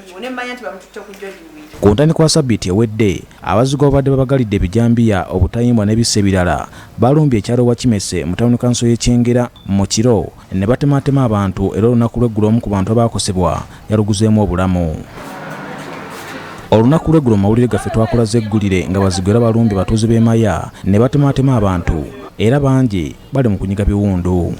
taliiwo, ne mmanya nti bamututte ku George Mwita. Ku ntandikwa ya sabbiiti ewedde, abazigu ababadde babagalidde ebijambiya, obutayimbwa n'ebisa ebirala balumbye ekyalo Wakimese mu tawuni kanso y'e Kyengera mu kiro ne batemaatema abantu era olunaku lw'eggulo omu ku bantu abaakosebwa yaluguzeemu obulamu. Olunaku lw'eggulo mu mawulire gaffe twakulaze eggulire nga bazigu era balumbye batuuze b'e Maya ne batemaatema abantu era bangi bali mu kunyiga biwundu.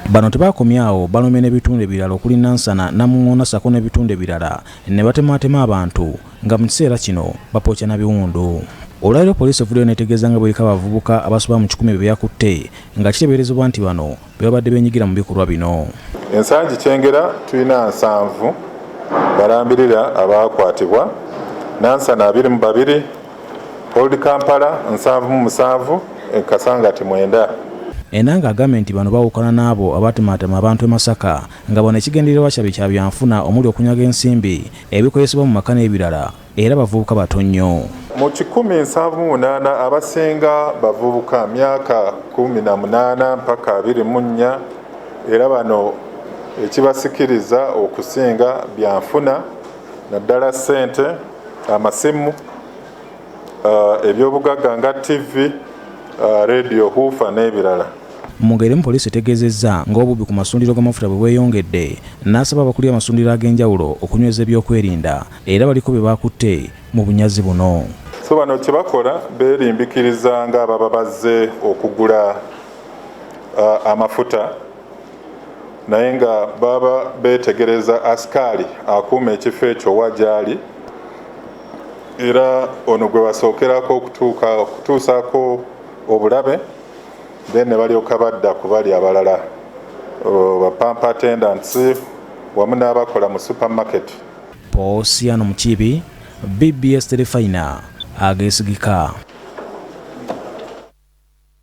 Bano tebakomye awo, balumbye n'ebitundu ebirala okuli Nansana, Namuŋŋoona ssaako n'ebitundu ebirala ne batemaatema abantu nga mu kiseera kino bapooca na biwundu. Olwaleero poliisi evuddeyo n'etegeeza nga bw'eriko abavubuka abasoba mu kikumi be yakutte nga kiteeberezebwa nti bano be babadde beenyigira mu bikolwa bino. Ensangi Kyengera tulina 70 balambirira abaakwatibwa, Nansana 22, Old Kampala 77, e Kasangati 9. Enanga agambye nti bano bawukana n'abo abaatemaatema abantu e Masaka nga bano ekigendererwa kyabwe kya byanfuna omuli okunyaga ensimbi, ebikozesebwa mu maka n'ebirala era bavubuka bato nnyo. Mu 178 abasinga bavubuka myaka 18 mpaka 24 era bano ekibasikiriza okusinga byanfuna naddala ssente, amasimu, ebyobugagga nga TV, radio, huufa n'ebirala. Mu ngeri emu poliisi etegeezezza ng'obubbi ku masundiro g'amafuta bwe bweyongedde n'asaba abakulira amasundiro ag'enjawulo okunyweza ebyokwerinda era baliko be bakutte mu bunyazi buno. So bano kye bakola beerimbikiriza ng'ababa bazze okugula amafuta naye nga baba beetegereza asikaali akuuma ekifo ekyo wa gy'ali era ono gwe basookerako okutuusaako obulabe then ne balyoka badda ku bali abalala ba pump attendants wamu n'abakola mu supermarket. Posiano Mukiibi, BBS Terefayina, ageesigika.